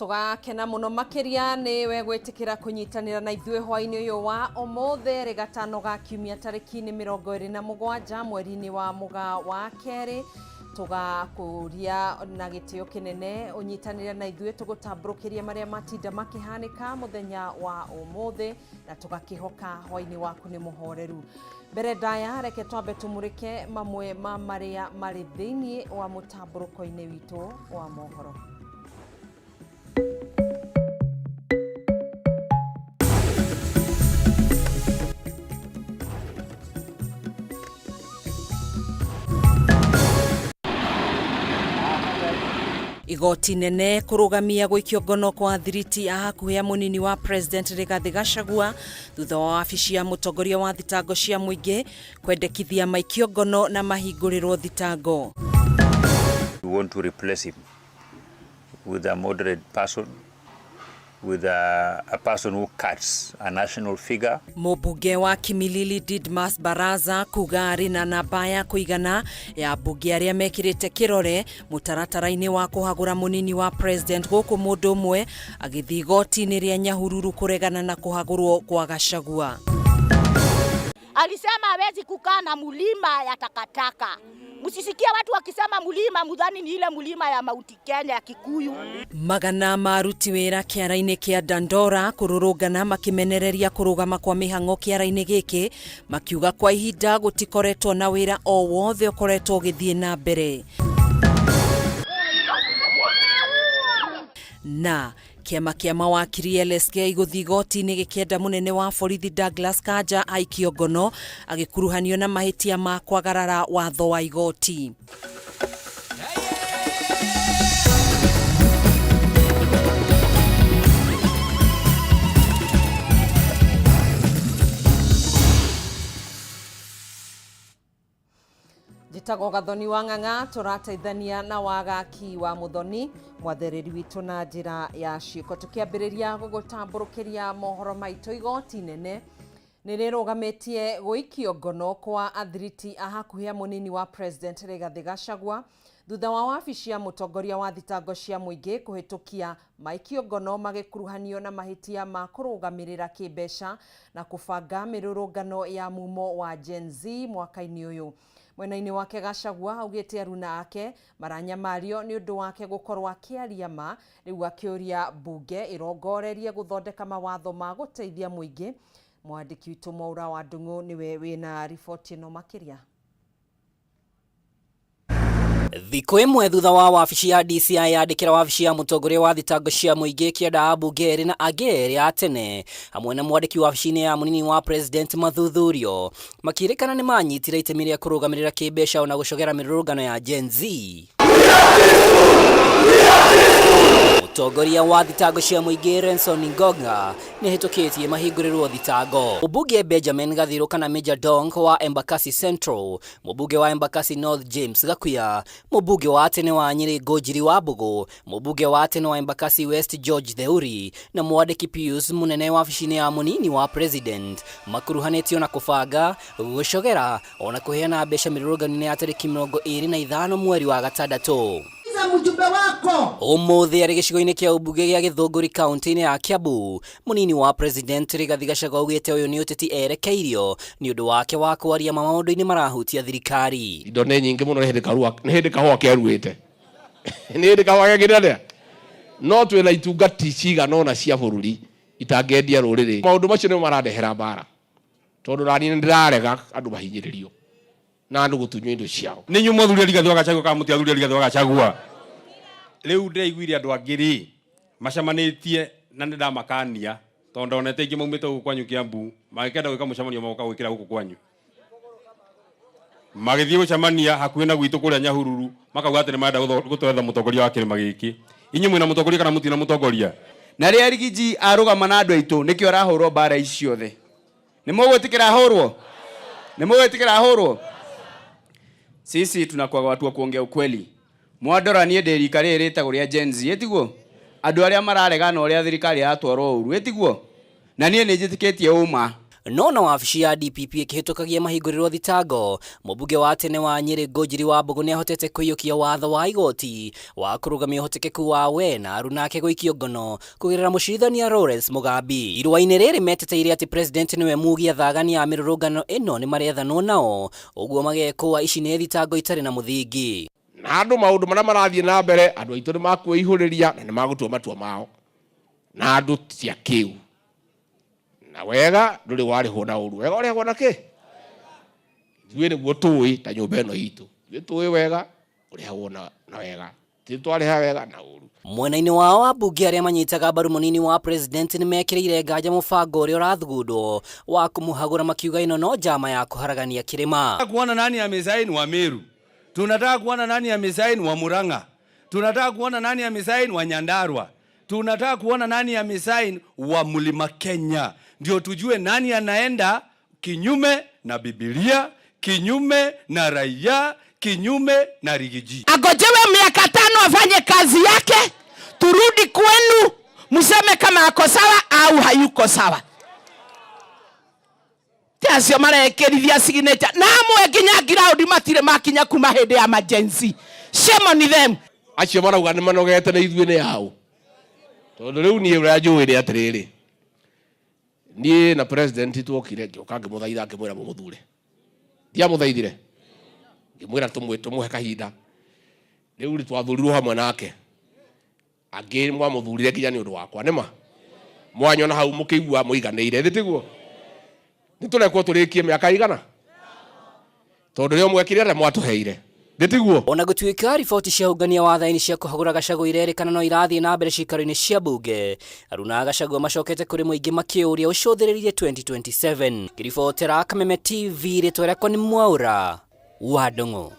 Tũgakena mũno makĩria nĩ we gwĩtĩkĩra kũnyitanĩra na ithuĩ hwainĩ ũyũ wa ũmũthĩ rĩ gatano ga kiumia tarĩki nĩ 27 mweri-inĩ wa mũgaa wa kerĩ. Tũgakũria na gĩtĩo kĩnene ũnyitanĩre na ithuĩ tũgũtambũrũkĩrie marĩa matinda makĩhanĩka mũthenya wa ũmũthĩ, na tũgakĩhoka hwainĩ waku nĩ mũhoreru. Mbere ndaya, reke twambe tũmũrĩke mamwe ma marĩa marĩ thĩinĩ wa mũtambũrũko-inĩ witũ wa mohoro. Igoti nene kũrũgamia gũikio ngono kwa thiriti a hakuhĩ a mũnini wa President Rigathĩ Gachagua thutha wa wabici ya mũtongoria wa thitango cia mũingĩ kwendekithia maikio ngono na mahingũrĩrwo thitango. We want to replace him with a moderate person, with a person who cuts a national figure. Mũmbunge wa Kimilili Didmas Baraza kuga arĩ na namba ya kũigana ya ambunge arĩa mekĩrĩte kĩrore mũtaratara-inĩ wa kũhagũra mũnini wa president, gũkũ mũndũ ũmwe agĩthiĩ igoti-inĩ rĩa Nyahururu kũregana na kũhagũrwo kwa Gachagua. Alisema hawezi kukaa na mulima ya takataka. Msisikie watu wakisema mulima mudhani ni ile mulima ya Mount Kenya ya Kikuyu. Magana ma aruti wĩra kĩara-inĩ kĩa Dandora kũrũrũngana makĩmenereria kũrũgama kwa mĩhang'o kĩara-inĩ gĩkĩ, makiuga kwa ihinda gũtikoretwo na wĩra o wothe ũkoretwo ũgĩthiĩ na mbere. Na kĩama kĩa mawakiri LSK gũthiĩ igoti-inĩ gĩkĩenda mũnene wa borithi Douglas Kanja aikio ngono agĩkuruhanio na mahĩtia ma kwagarara watho wa igoti. Njĩtagwo Gathoni wa Ng'ang'a, tũrateithania na Wagaki wa Mũthoni, mwathereri witũ na njĩra ya ciĩko. Tũkĩambĩrĩria gũgũtambũrũkĩria mohoro maitũ, igoti nene nĩ rĩrũgamĩtie gũikio ngono kwa athiriti a hakuhĩ a mũnini wa President Rigathĩ Gachagua thutha wa wabici ya mũtongoria wa thitango cia mũingĩ kũhĩtũkia maikio ngono magĩkuruhanio na mahĩtia ma kũrũgamĩrĩra kĩmbeca na kũbanga mĩrũrũngano ya mumo wa Gen Z mwaka-inĩ ũyũ. Mwena-inĩ wake Gachagua augĩte aruna ake maranyamario nĩ ũndũ wake gũkorwo akĩaria ma, rĩu akĩũria mbunge ĩrongorerie gũthondeka mawatho ma gũteithia mũingĩ. Mwandĩki witũ Mwaura wa Ndung'u nĩwe wĩna riboti ĩno makĩria. Thikũ ĩmwe thutha wa wabici ya DCI yandĩkĩra wabici ya mũtongoria wa thitango cia mũingĩ kĩenda ambunge erĩ na angĩ erĩ a tene hamwe na mwandĩki wabici-inĩ ya mũnini wa president mathuthurio, makĩrĩkana nĩ manyitire itemi rĩa kũrũgamĩrĩra kĩmbeca ona gũcogera mĩrũrũngano ya Gen Z. Mũtongoria wa thitango cia mũingĩ Renson Ingonga nĩ ahĩtũkĩtie mahingũrĩrwo thitango. Mũmbunge Benjamin Gathiru kana Major Donk wa Embakasi Central, mũmbunge wa Embakasi North James Gakuya, mũmbunge wa tene wa Nyĩrĩ Ngũnjiri wa Mbũgũ, mũmbunge wa tene wa Embakasi West George Theuri na mwandĩki Pius mũnene wabici-inĩ ya mũnini wa president makuruhanĩtio na kũbanga, gũcogera ona kũheana mbeca mĩrũrũngano-inĩ ya tarĩki 25 mweri wa gatandatũ. Mjumbe wako Ũmũthĩ arĩ gĩcigo-inĩ kĩa ũmbunge gĩa Gĩthũngũri kaunti-inĩ ya Kiambu, mũnini wa president Rigathi Gachagua augĩte ũyũ nĩ ũteti erekeirio nĩ ũndũ wake wa kwaria ma maũndũ-inĩ marahutia thirikari. Indo nĩ nyingĩ mũno, nĩ hĩndĩ karua, nĩ hĩndĩ kahũa keruĩte, nĩ hĩndĩ kahũa gekĩte atĩa, no twĩna itungati cigana ũna cia bũrũri itangĩendia rũrĩrĩ. Maũndũ macio nĩmo marandehera mbara, tondũ nani nĩ ndĩrarega andũ mahinyĩrĩrio na andũ gũtunywo indo ciao. Nĩ inyuĩ mwathurire Rigathĩ wa Gachagua kana mũtiathurire Rigathĩ wa Gachagua? Rĩu ndĩraiguire andũ angĩ rĩ macemanĩtie na nĩ ndamakania, tondũ ndonete aingĩ maumĩte gũkũ kwanyu Kiambu magĩkenda gwĩka mũcemanio magoka gwĩkĩra gũkũ kwanyu, magĩthiĩ gũcemania hakuhĩ na gwitũ kũrĩa Nyahururu, makauga atĩ nĩ marenda gũtwetha mũtongoria wa kĩrĩma gĩkĩ. Inyuĩ mwĩna mũtongoria kana mũtirĩ na mũtongoria? Na rĩrĩa Rigiji arũgama na andũ aitũ, nĩkĩo arahũrwo mbara ici ciothe. Nĩ mũgwĩtĩkĩra ahũrwo? Nĩ mũgwĩtĩkĩra ahũrwo? Sisi tunakuwa watu wa kuongea ukweli. Mwandora niĩ ndĩ rika rĩrĩ rĩtagwo rĩa Gen Z, ĩtiguo? Andũ arĩa mararegana na ũrĩa thirikari yatwarwo ũru, ĩtiguo? Na niĩ nĩ njĩtĩkĩtie ũma. No na wabici ya DPP ĩkĩhĩtũkagia mahingũrĩrwo thitango, mũmbunge wa tene wa Nyĩrĩ Ngũnjiri wa Mbũgũ nĩahotete kũiyũkia watho wa igoti wa kũrũgamia ũhotekeku wa we na aruna ake gũikio ngono kũgerera mũcirithania Lawrence Mugambi. Irũa-inĩ rĩrĩ meteteire atĩ president nĩwe mugi athagani a mĩrũrũngano ĩno nĩmarethanwo nao, ũguo magekũa ici nĩ thitango itarĩ na mũthingi. Na andũ maũndũ marĩa marathiĩ na mbere andũ aitũ nĩ makwĩihũrĩria na nĩ magũtua matua mao na andũ ti akĩu na wega ndũrĩ warĩhwo na ũru wega ũrĩhagwo na kĩ ithuĩ nĩguo tũĩ ta nyũmba ĩno itũ ithuĩ tũĩ wega ũrĩhagwo na wega ti twarĩha wega na ũru. Mwena-inĩ wao ambunge arĩa manyitaga mbaru mũnini wa president nĩmekĩrĩire nganja mũbango ũrĩa ũrathugundwo wa kũmũhagũra makiuga ĩno no njama ya kũharagania kĩrĩma. Kuona nani amesaini wa Meru, tunataka kuona nani amesaini wa Murang'a, tunataka kuona nani amesaini wa Nyandarua, tunataka kuona nani amesaini wa Mlima Kenya, ndio tujue nani anaenda kinyume na Biblia, kinyume na raia, kinyume na Rigiji. Agojewe miaka 5 afanye kazi yake, turudi kwenu mseme kama ako sawa au hayuko sawa. Acio marekerithia signature na amwe nginya ground matire makinya kuma hindi ya majenzi. Shame on them. Acio marauga ni manogete na ithuĩ nĩ ao. Tondũ rĩu niĩ ũrĩa njũĩ nĩ atĩrĩrĩ, niĩ na president tuokire ngĩũka ngĩmũthaitha ngĩmwĩra mũmũthure. Ndiamũthaithire, ngĩmwĩra tũmũhe kahinda. Rĩu rĩ twathurirwo hamwe nake, angĩ mwamũthurire nginya nĩ ũndũ wakwa nĩma mwanyona hau mũkĩigua mũiganĩire thĩ tiguo nĩtũrekwo tũrĩkie mĩaka igana tondũ rĩo mwekire arĩa mwatũheire ndĩtiguo. Ona gũtuĩka riboti cia ũngania wa thaini cia kũhagũra Gachagua irerĩkana no irathiĩ na mbere ciikaro-inĩ cia bunge, aruna a Gachagua macokete kũrĩ mũingĩ makĩũria ũcũthĩrĩrie 2027. Ngĩribotera Kameme TV rĩtwa rĩakwa nĩ Mwaura wa Ndung'u.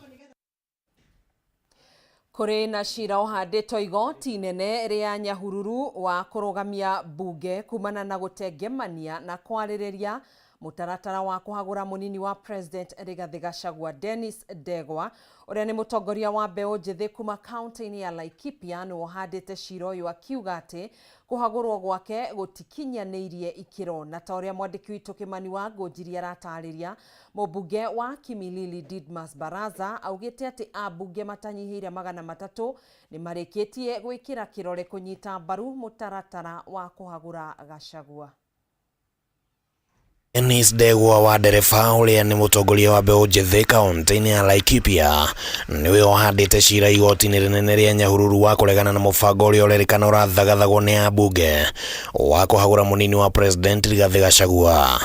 Kũrĩ na cira ũhandĩtwo igoti inene rĩa Nyahururu wa kũrũgamia bunge kumana na gũtengemania na kwarĩrĩria mũtaratara wa kũhagũra mũnini wa president Rigathi Gachagua. Dennis Ndegwa ũrĩa nĩ mũtongoria wa mbeũ njĩthĩ kuma kaunti-inĩ ya Laikipia nĩwe ũhandĩte cira ũyũ akiuga atĩ kũhagũrwo gwake gũtikinyanĩirie ikĩro. Na ta ũrĩa mwandĩki witũ Kimani wa Ngũnjiri aratarĩria, mũmbunge wa Kimilili Didmas Baraza augĩte atĩ ambunge matanyihĩire 300 nĩmarĩkĩtie gwĩkĩra kĩrore kũnyita mbaru mũtaratara wa kũhagũra Gachagua. Dennis Ndegwa wa ndereba ũrĩa nĩ mũtongoria wa mbeũ njĩthĩ kaunti-inĩ ya Laikipia nĩwe ũhandĩte cira igoti-inĩ rĩnene rĩa Nyahururu wa kũregana na mũbango ũrĩa ũrerĩkana ũrathagathagwo nĩ ambunge wa kũhagũra mũnini wa president Rigathi Gachagua.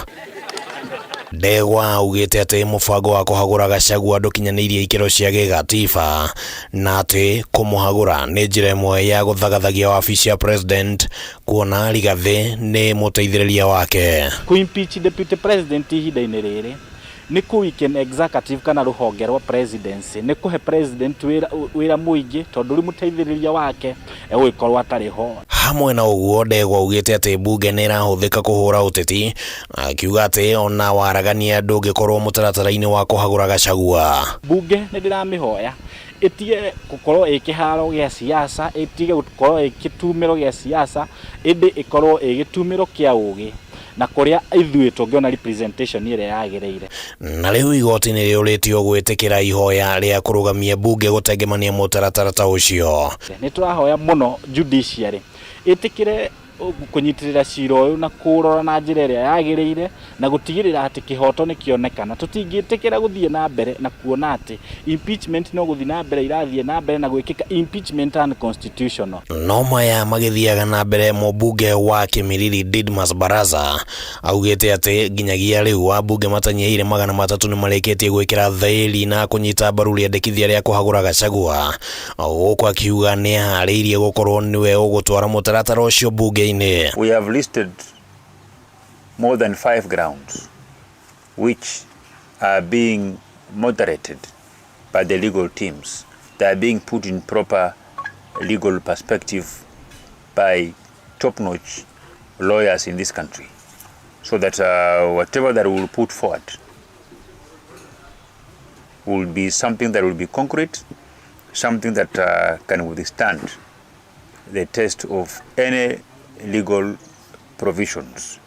Ndegwa augĩte atĩ mũbango wa kũhagũra Gachagua ndũkinyanĩirie ikĩro cia gĩgatiba na atĩ kũmũhagũra nĩ njĩra ĩmwe ya gũthagathagia wabici ya president kuona Rigathi nĩ mũteithĩrĩria wake. Kũ-impeach deputy president ihinda-inĩ rĩrĩ nĩ kũ-weaken executive kana rũhonge rwa presidency, nĩ kũhe president wĩra mũingĩ tondũ rĩu mũteithĩrĩria wake egũgĩkorwo atarĩ ho. Hamwe na ũguo, Ndegwa augĩte atĩ bunge nĩ ĩrahũthĩka kũhũra ũteti, akiuga atĩ ona waragania ndũngĩkorwo mũtaratara-inĩ wa kũhagũra Gachagua. Bunge nĩ ndĩramĩhoya ĩtige gũkorwo ĩ kĩharo gĩa siasa, ĩtige gũkorwo ĩ gĩtumĩro gĩa siasa, ĩndĩ ĩkorwo ĩ gĩtumĩro kĩa ũgĩ na kũrĩa ithuĩ tũngĩona representation ĩrĩa yagĩrĩire. Na rĩu igoti nĩ rĩũrĩtio gwĩtĩkĩra ihoya rĩa kũrũgamia bunge gũtengemania mũtaratara ta ũcio. Nĩ tũrahoya mũno judiciary ĩtĩkĩre kũnyitĩrĩra cira ũyũ na kũrora na njĩra ĩrĩa yagĩrĩire na gũtigĩrĩra atĩ kĩhoto nĩ kĩonekana. Tũtingĩtĩkĩra gũthiĩ na mbere na kuona atĩ impeachment no gũthiĩ na mbere irathiĩ na mbere na gwĩkĩka impeachment unconstitutional. No maya magĩthiaga na mbere, mũmbunge wa Kimilili Didmas Baraza augĩte atĩ nginyagia rĩu ambunge matanyihĩire 300 nĩmarĩkĩtie gwĩkĩra thaĩri na kũnyita mbaru rĩendekithia rĩa kũhagũra Gachagua, gũkũ akiuga nĩeharĩirie gũkorwo nĩwe ũgũtwara mũtaratara ũcio bunge-inĩ. We have listed more than 5 grounds which are being moderated by the legal teams. They are being put in proper legal perspective by top-notch lawyers in this country, so that whatever that we will put forward will be something that will be concrete, something that can withstand the test of any legal provisions.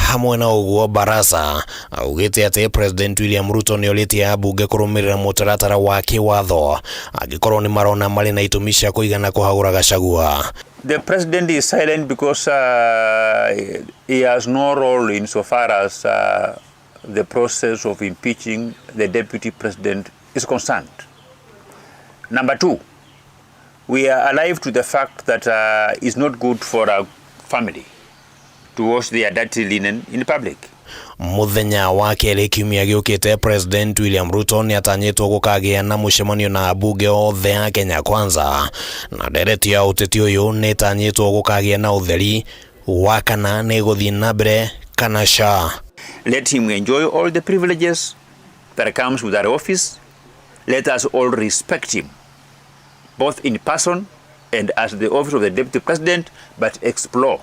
Hamwe na ũguo Barasa augĩte atĩ President William Ruto nĩorĩtie ambunge kũrũmĩrĩra mũtaratara wa kĩwatho angĩkorwo nĩ marona marĩ na itũmi cia kũigana kũhagũra Gachagua. The president is silent because he has no role insofar as the process of impeaching the deputy president is concerned. Number two, we are alive to the fact that it's not good for a family to wash their dirty linen in public. Muthenya wa kerĩ kiumia gĩũkĩte President William Ruto nĩatanyĩtwo gũkagĩa na mũcemanio na ambunge othe a Kenya Kwanza, na ndereti ya ũteti ũyũ nĩĩtanyĩtwo gũkagĩa na ũtheri wa kana nĩ ĩgũthiĩ na mbere kana ca. Let him enjoy all the privileges that comes with that office. Let us all respect him, both in person and as the office of the deputy president, but explore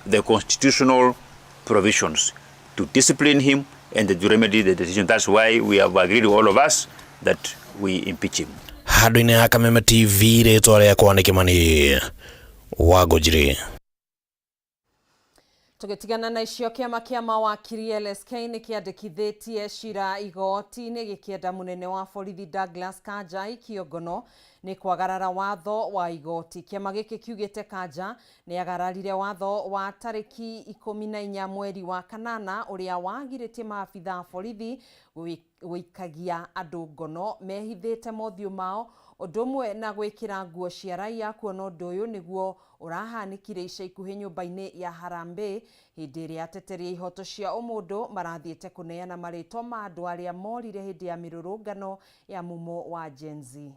the constitutional provisions to discipline him and to remedy the decision. That's why we have agreed, all of us, that we impeach him. Handũ-inĩ ha Kameme TV, rĩtwa rĩakwa nĩ Kĩmani wa Ngũnjiri. Tũgĩtigana na icio, kĩama kĩa mawakiri LSK nĩ kĩandĩkithĩtie cira igoti-inĩ gĩkĩenda mũnene wa borithi Douglas Kanja aikio ngono nĩ kwagarara watho wa igoti. Kĩama gĩkĩ kiugĩte Kanja nĩ agararire watho wa tarĩki 14 mweri wa kanana ũrĩa wagirĩtie maabitha a borithi gũikagia andũ ngono mehithĩte mothiũ mao ũndũ ũmwe na gwĩkĩra nguo cia raia, kuona ũndũ ũyũ nĩguo ũrahanĩkire ica ikuhĩ nyũmba-inĩ ya Harambee hĩndĩ ĩrĩa ateteri a ihoto cia ũmũndũ marathiĩte kũneana marĩtwa ma andũ arĩa morire hĩndĩ ya mĩrũrũngano ya mumo wa Gen Z.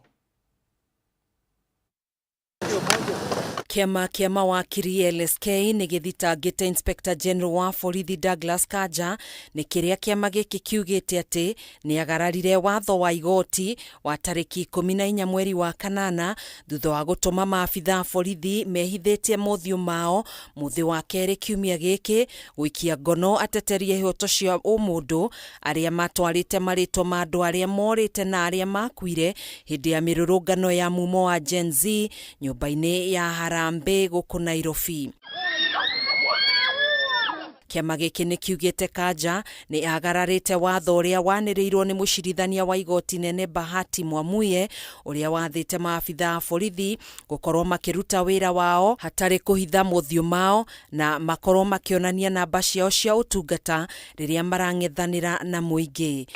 Kĩama kĩa mawakiri LSK nĩ gĩthitangĩte Inspector General wa borithi Douglas Kanja nĩ kĩrĩa kĩama gĩkĩ kiugĩte atĩ nĩ agararire watho wa igoti wa tarĩki 14 mweri wa kanana thutha wa gũtũma maabitha a borithi mehithĩtie mothiũ mao mũthĩ wa kerĩ kiumia gĩkĩ gũikia ngono ateteri a ihoto cia ũmũndũ arĩa matwarĩte marĩtwa ma andũ arĩa morĩte na arĩa makuire hĩndĩ ya mĩrũrũngano ya mumo wa Gen Z nyũmba-inĩ ya Harambee gũkũ Nairobi. Kĩama gĩkĩ nĩ kiugĩte Kanja nĩ agararĩte watho ũrĩa wanĩrĩirwo nĩ mũcirithania wa igoti nene Bahati Mwamuye ũrĩa wathĩte maabitha a borithi gũkorwo makĩruta wĩra wao hatarĩ kũhitha mothiũ mao na makorwo makĩonania namba ciao cia ũtungata rĩrĩa marang'ethanĩra na mũingĩ.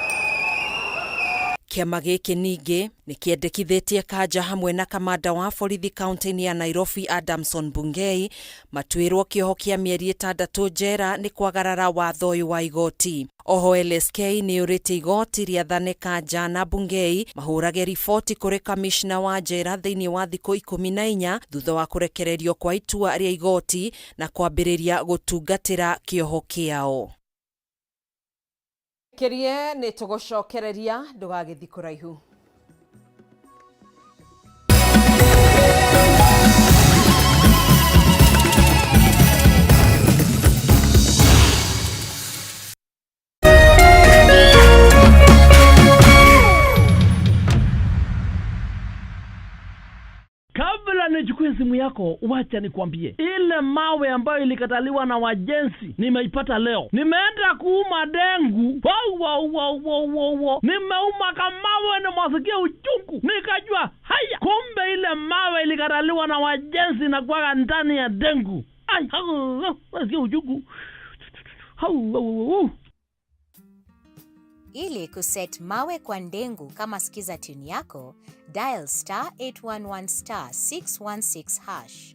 Kĩama gĩkĩ ningĩ nĩ kĩendekithĩtie Kanja hamwe na kamanda wa borithi kaunti-inĩ ya Nairobi Adamson Bungei matuĩrwo kĩoho kĩa mĩeri 6 njera nĩ kwagarara watho ũyũ wa igoti. Oho LSK nĩ ũrĩtie igoti rĩathane Kanja na Bungei mahũrage riboti kũrĩ kamishna wa njera thĩinĩ wa thikũ 14 thutha wa kũrekererio kwa itua rĩa igoti na kwambĩrĩria gũtungatĩra kĩoho kĩao. Kĩrie nĩ tũgũcokereria ndũgagĩthiĩ kũraihu. Kabla nichukue simu yako, wacha nikwambie, ile mawe ambayo ilikataliwa na wajenzi nimeipata leo. Nimeenda kuuma dengu, wow, wow, wow, wow, wow, wow. Nimeuma kamawe, nimwasikia uchungu, nikajua haya, kumbe ile mawe ilikataliwa na wajenzi na kuwaga ndani ya dengu. Ai, nasikia uchungu. Hau, hau, hau. Ili kuset mawe kwa ndengu kama skiza tune yako, dial star 811 star 616 hash.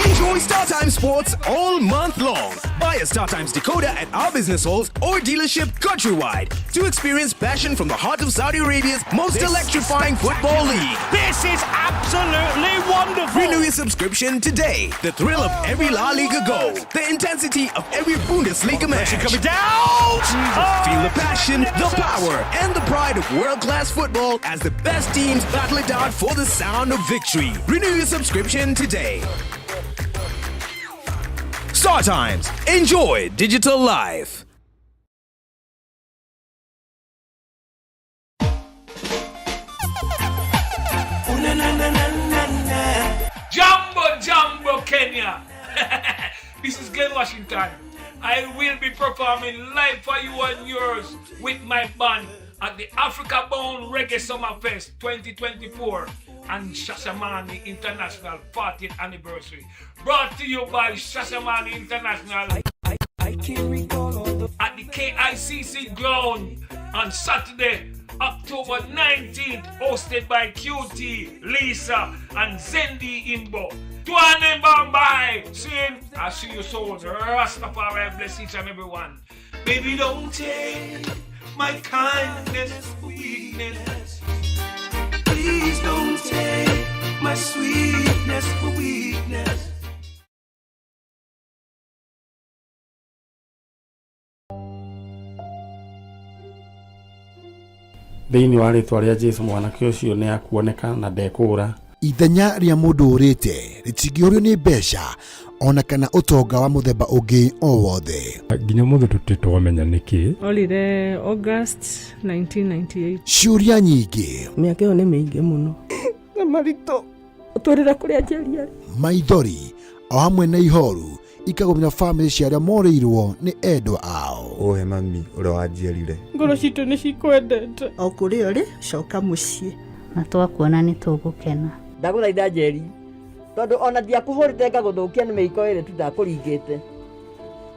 Enjoy StarTimes Sports all month long. Buy a StarTimes decoder at our business halls or dealership countrywide to experience passion from the heart of Saudi Arabia's most electrifying football league. This is absolutely wonderful. Renew your subscription today. The thrill of every La Liga goal, the intensity of every Bundesliga match. Coming down. Feel the passion, the power, and the pride of world-class football as the best teams battle it out for the sound of victory. Renew your subscription today. Star Times. Enjoy digital life. Jambo, Kenya. This is Glenn Washington. I will be performing live for you and yours with my band at the Africa Bound Reggae Summer Fest 2024 and Shashamani International 40th Anniversary. Brought to you by Shashamani International at the KICC ground on Saturday, October 19th, hosted by QT, Lisa, and Zendi Imbo. Tuane Bombay! Sin, I see you soon. Rastafari bless each and every one. Baby, don't take my kindness for weakness. Please don't take my sweetness for weakness. Thĩinĩ wa rĩtwa rĩa Jesu mwanake ũcio nĩ akuoneka na ndekũũra. Ithenya rĩa mũndũ ũrĩte rĩtingĩũrio nĩ mbeca ona kana ũtonga wa mũthemba ũngĩ o wothe. Nginya ũmũthĩ tũtirĩ twamenya nĩkĩ. Orire August 1998. Ciũria nyingĩ, Mĩaka ĩyo nĩ mĩingĩ mũno. Na maritũ ũtwĩrĩra kũrĩa Njeri arĩ. Maithori o hamwe na ihoru ikagũmĩra bamĩrĩ cia arĩa morĩirwo nĩ endwa ao. Ũhe mami ũrĩa wanjiarire. Ngoro citũ nĩ cikwendete. O kũrĩa ũrĩ, coka mũciĩ. Na twakuona nĩ tũgũkena. Ndagũthaitha Njeri, tondũ ona ndiakũhũrĩte ngagũthũkia nĩ mĩiko ĩrĩ tu ndakũringĩte,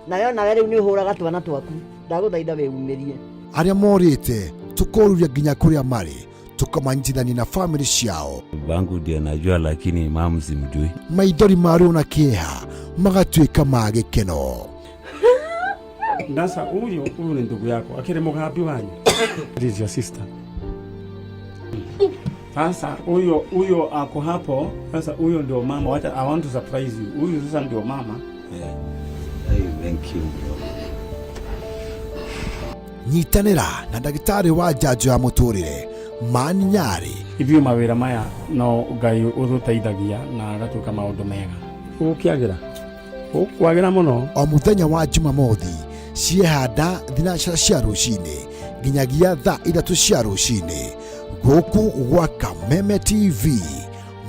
nawe onawe rĩu nĩ ũhũraga twana twaku, ndagũthaitha wĩumĩrie. Arĩa morĩte tũkoruria nginya kũrĩa marĩ, tũkamanyitithania na bamĩrĩ ciao. Babangu ndiye najua, lakini mamu simjui. Maithori ma ruo na kĩeha magatuĩka ma gĩkeno. Sasa huyu huyu ni ndugu yako akiri mugambi wanyu. It is your sister. Sasa huyo huyo ako hapo. Sasa huyo ndio mama. Wacha, I want to surprise you. Huyu sasa ndio mama. Yeah. Hey, thank you bro. Nyitanĩra na ndagĩtarĩ wa njanjo ya mũtũrĩre Mani Nyarĩ. Ithuĩ mawĩra maya no Ngai ũtũteithagia na agatuĩka maũndũ mega. Gũkĩagĩra gũkwagĩra mũno. O mũthenya wa Jumamothi ciehanda thinacara cia rũcinĩ nginyagia thaa 3 cia rũcinĩ gũkũ gwa Kameme TV,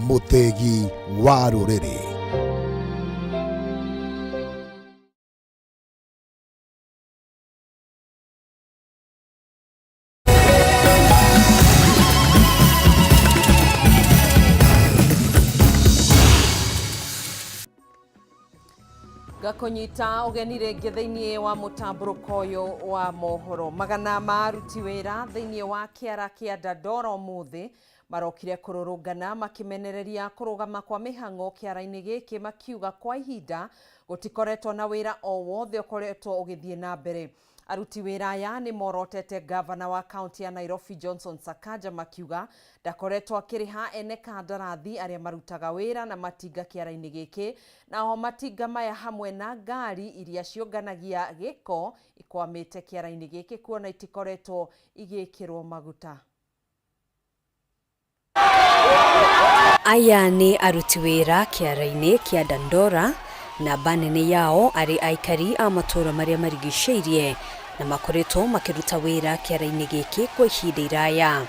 mũthĩgi wa rũrĩrĩ. Ngakũnyita ũgeni rĩngĩ thĩinĩ wa mũtambũrũko ũyũ wa mohoro. Magana ma aruti wĩra thĩinĩ wa kĩara kĩa Dandora ũmũthĩ marokire kũrũrũngana makĩmenereria kũrũgama kwa mĩhang'o kĩara-inĩ gĩkĩ, makiuga kwa ihinda gũtikoretwo na wĩra o wothe ũkoretwo ũgĩthiĩ na mbere. Aruti wĩra aya nĩ morotete gavana wa kaunti ya Nairobi Johnson Sakaja, makiuga ndakoretwo akĩrĩha ene kandarathi arĩa marutaga wĩra na matinga kĩara-inĩ gĩkĩ, naho matinga maya hamwe na ngari iria ciũnganagia gĩko ikwamĩte kĩara-inĩ gĩkĩ kuona itikoretwo igĩkĩrwo maguta. Aya nĩ aruti wĩra kĩara-inĩ kĩa Dandora, namba nene yao arĩ aikari a matũũra marĩa marigicĩirie na makoretwo makĩruta wĩra kĩara-inĩ gĩkĩ kwa ihinda iraya.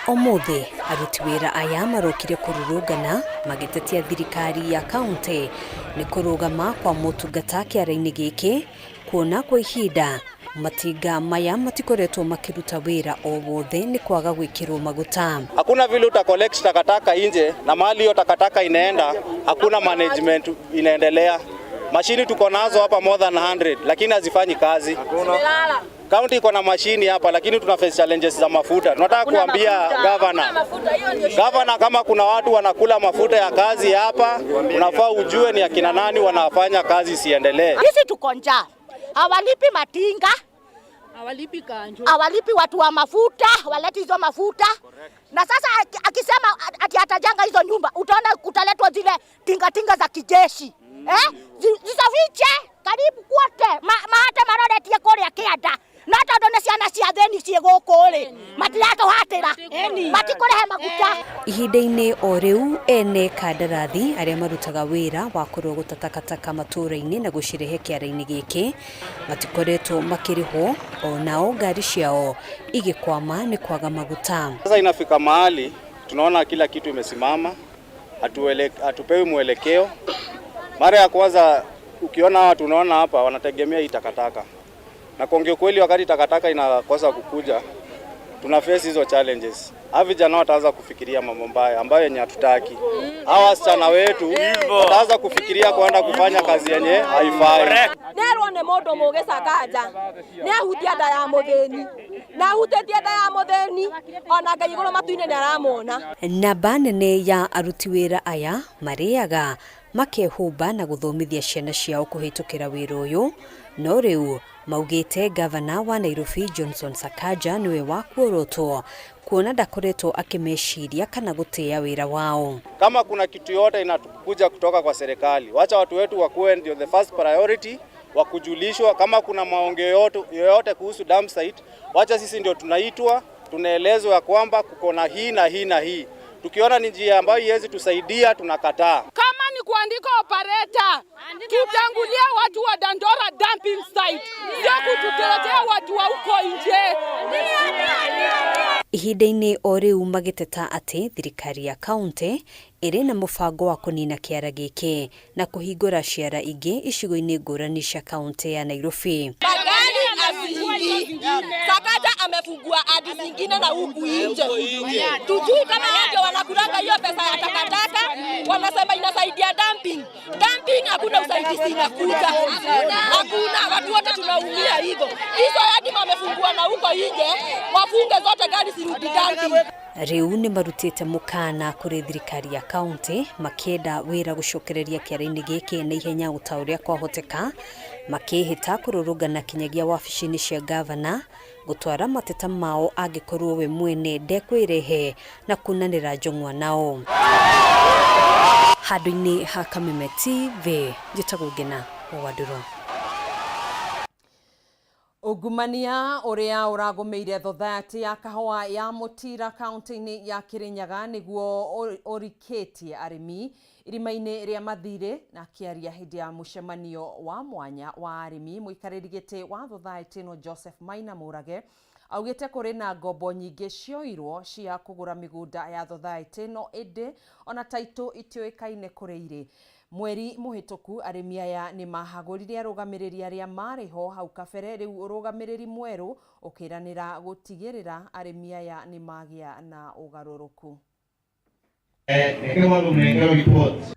Ũmũthĩ aruti wĩra aya marokire kũrũrũngana magĩtetia thirikari ya kaunti nĩ kũrũgama kwa motungata kĩara-inĩ gĩkĩ, kuona kwa ihinda matinga maya matikoretwo makĩruta wĩra o wothe nĩ kwaga gwĩkĩrwo maguta. Hakuna vile uta collect takataka nje na mahali hiyo takataka inaenda, hakuna management inaendelea. Mashini tuko nazo hapa more than 100 lakini hazifanyi kazi. County iko na mashini hapa lakini tuna face challenges za mafuta. Tunataka kuambia governor, kama kuna watu wanakula mafuta ya kazi hapa, unafaa ujue ni akina nani wanafanya kazi isiendelee. Sisi tuko njaa, hawalipi matinga, hawalipi kanjo, hawalipi watu wa mafuta, waleti hizo mafuta. Na sasa akisema ati atajanga hizo nyumba, utaona kutaletwa zile tingatinga za kijeshi. Zisafiche karibu kwote mahate maroretie kuria kianda no tondu nĩ ciana cia thĩni ciĩ gũkũ rĩ matiratũhatĩra matikũrehe maguta. Ihinda-inĩ o rĩu ene kandarathi arĩa marutaga wĩra wa kũrogota takataka matũũra-inĩ na gũcirehe kĩara-inĩ gĩkĩ matikoretwo makĩrĩhwo, onao ngari ciao igĩkwama nĩ kwaga maguta. Sasa inafika mahali tunaona kila kitu imesimama, Hatupewi mwelekeo. Mara ya kwanza ukiona hawa tunaona hapa wanategemea hii takataka, na kuongea kweli, wakati takataka inakosa kukuja, tuna face hizo challenges. Hawa vijana wataanza kufikiria mambo mbaya ambayo yenye hatutaki. Hawa wasichana wetu wataanza kufikiria kwenda kufanya kazi yenye haifai. Nerwo nĩ mũndũ mũgĩ Sakaja nĩ ahutia nda ya mũthĩni na ahutĩtie nda ya mũthĩni ona Ngai igũrũ matu-inĩ nĩ aramwona. Namba nene ya aruti wĩra aya marĩaga makehumba na gũthomithia ciana ciao kũhĩtũkĩra wĩra ũyũ, no rĩu maugĩte gavana wa Nairobi Johnson Sakaja nĩwe wa kuorotwo kuona ndakoretwo akĩmeciria kana gũtĩĩa wĩra wao. Kama kuna kitu yote inakuja kutoka kwa serikali, wacha watu wetu wakuwe ndio the first priority wa kujulishwa. Kama kuna maongeo yoyote kuhusu dump site, wacha sisi ndio tunaitwa, tunaelezwa ya kwamba kuko na hii na hii na hii. Tukiona ni njia ambayo iwezi tusaidia, tunakataa. Kama ni kuandika operator, tutangulia watu wa Dandora dumping site, sio kututetea watu wa huko nje. Ihinda-inĩ o rĩu magĩteta atĩ thirikari ya kaunti ĩrĩ na mũbango wa kũnina kĩara gĩkĩ na kũhingũra ciara ingĩ icigo-inĩ ngũrani cia kaunti ya Nairobi. Magari asiingii. Sakaja amefungua hadi zingine na huku nje. Tujui kama hao ndio wanakulanga hiyo pesa ya takataka, wanasema inasaidia dumping. Dumping hakuna usaidizi inakuja. Hakuna, watu wote tunaumia hivyo. Hizo hadi wamefungua na huko nje, wafunge zote gari zirudi dumping. Rĩu nĩ marutĩte mũkana kũrĩ thirikari ya kaunti makĩenda wĩra gũcokereria kĩara-inĩ gĩkĩ na ihenya o ta ũrĩa kwahoteka, makĩhĩta kũrũrũngana kinyagia wabici-inĩ cia gavana gũtwara mateta mao angĩkorwo we mwene ndekwĩrehe na kunanĩra njũng'wa nao. Handũ-inĩ ha Kameme TV, njĩtagwo Ngĩna wa Wandũrũ. Ungumania uria ũragũmĩire thothaitĩ ya kahũa ya Mũtira kaunti-inĩ ya Kirinyaga nĩguo ũrikĩtie arĩmi irima-inĩ rĩa mathirĩ. Na akĩaria hĩndĩ ya mũcemanio wa mwanya wa arĩmi, mũikarĩri gĩtĩ wa thothaitĩ ĩno Joseph Maina Mũrage augĩte kũrĩ na ngombo nyingĩ cioirwo cia kũgũra mĩgũnda ya thothaitĩ ĩno, ĩndĩ ona taitũ itiũĩkaine kũrĩa irĩ. Mweri mũhĩtũku arĩmi aya nĩ mahagũrire arũgamĩrĩri arĩa marĩ ho hau kabere, rĩu ũrũgamĩrĩri mwerũ ũkĩranĩra gũtigĩrĩra arĩmi aya nĩ magĩa na ũgarũrũku.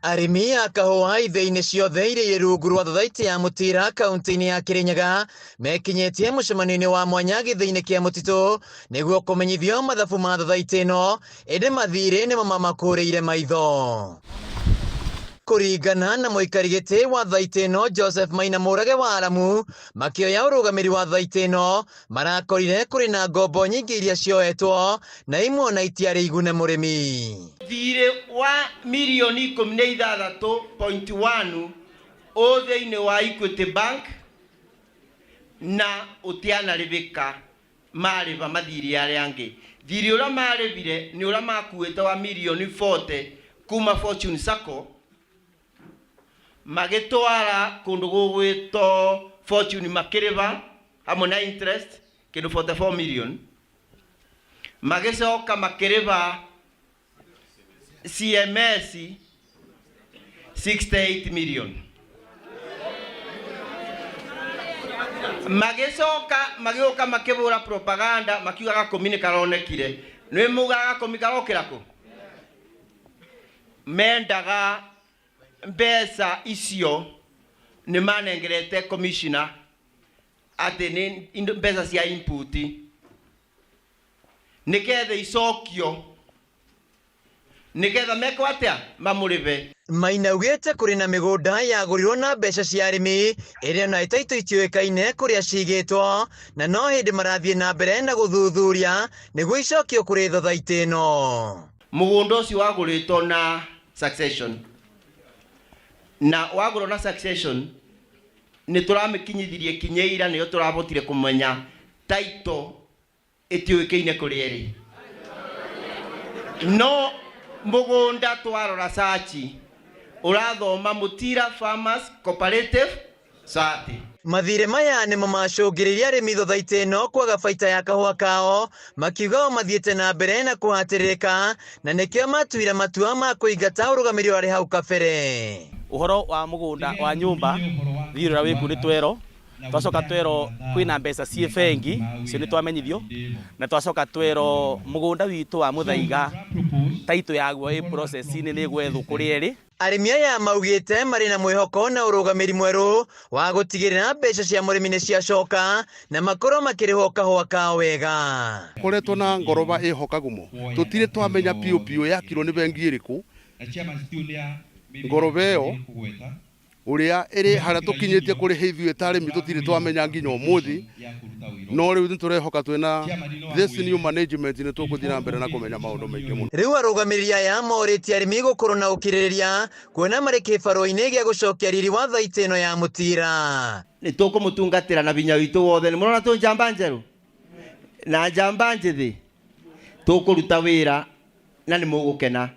Arĩmi a kahũa ithĩi-inĩ ciothe iria irĩ rungu rwa thothaitĩ ya Mũtira kaunti-inĩ ya Kirinyaga mekinyĩtie mũcemanio-inĩ wa mwanya gĩthĩi-inĩ kĩa mũtitũ nĩguo kũmenyithio mathabu ma thothaitĩ ĩno, ĩndĩ mathirĩ nĩmo mamakũrĩire maitho. Kũringana na mũikari gĩtĩ wa thaitĩ ĩno Joseph Maina Mũrage wa Aramu, makĩoya ũrũgamĩri wa thaitĩ ĩno marakorire kũrĩ na ngombo nyingĩ iria cioetwo na imwe ona itiarĩ igune mũrĩmi. Thirĩ wa mirioni 16.1 ũ thĩinĩ wa Equity Bank na ũtianarĩbĩka marĩba mathirĩ arĩa angĩ. Thirĩ ũrĩa marĩbire nĩ ũrĩa makuĩte wa mirioni 40 kuma Fortune Sacco magĩtwara kũndũ gũgwĩtwo Fortune makĩrĩba hamwe na interest kĩndũ 44 million, magĩcoka makĩrĩba CMS 68 million, magĩcoka magĩũka makĩbũra propaganda makiuga gakũmi nĩ karonekire. Nĩ mugaga gakũmi karokĩra kũ? Mendaga mbeca icio nĩ manengerete commissioner atĩ nĩ mbeca cia input nĩgetha icokio nĩgetha mekwo atĩa mamũrĩbe. Maina augĩte kũrĩ na mĩgũnda yagũrirwo na mbeca cia arĩmi ĩrĩa ona ĩtaitũ itiũĩkaine kũrĩa cigĩtwo na no hĩndĩ marathiĩ na mbere na gũthuthuria nĩguo icokio kũrĩ thothaitĩ ĩno. Mũgũnda ũcio wagũrĩtwo na succession na wagũrwo na succession nĩ tũramĩkinyithirie kinyeira nĩyo tũrahotire kũmenya title ĩtiũĩkaine kũrĩa ĩrĩ. No mũgũnda twarora search ũrathoma Mũtira Farmers Cooperative Society. Mathirĩ maya nĩmo macũngĩrĩirie arĩmi thothaitĩ ĩno kwaga baita ya kahũa kao, makiuga o mathiĩte na mbere na kũhatĩrĩrĩka na nĩkĩo matuire matua ma kũingata ũrũgamĩrĩri warĩ hau kabere. Ũhoro wa mũgũnda wa nyũmba thirĩ ũrĩa wĩkuo nĩ twero, twacoka twero kwĩna mbeca ciĩ bengi cio nĩ twamenyithio, na twacoka twero mũgũnda witũ wa Mũthaiga taitũ yaguo ĩ process-inĩ nĩ ĩgwethwo kũrĩa ĩrĩ. Arĩmi aya maugĩte marĩ na mwĩhoko na ũrũgamĩri mwerũ wa gũtigĩrĩra mbeca cia mũrĩmi nĩ ciacoka na makorwo makĩrĩhwo kahũa kao wega. Koretwo na ngoroba ĩho Kagumo, tũtirĩ twamenya piũ piũ yakirwo nĩ bengi ĩrĩkũ. Ngoroba ĩyo ũrĩa ĩrĩ harĩa tũkinyĩtie kũrĩha ithuĩ ta arĩmi tũtirĩ twamenya nginya ũmũthĩ, no rĩu nĩtũrehoka twĩna this new management nĩ tũgũthiĩ na mbere na kũmenya maũndũ maingĩ mũno. Rĩu arũgamĩrĩri aya morĩtie arĩmi gũkorwo na ũkirĩrĩria kuona marĩ kĩbarũa-inĩ gĩa gũcokia riri wa thaitĩ ĩno ya Mũtira. Nĩ tũkũmũtungatĩra na binya witũ wothe, nĩ mũrona twĩ njamba njerũ na njamba njĩthĩ, tũkũruta wĩra na nĩ mũgũkena.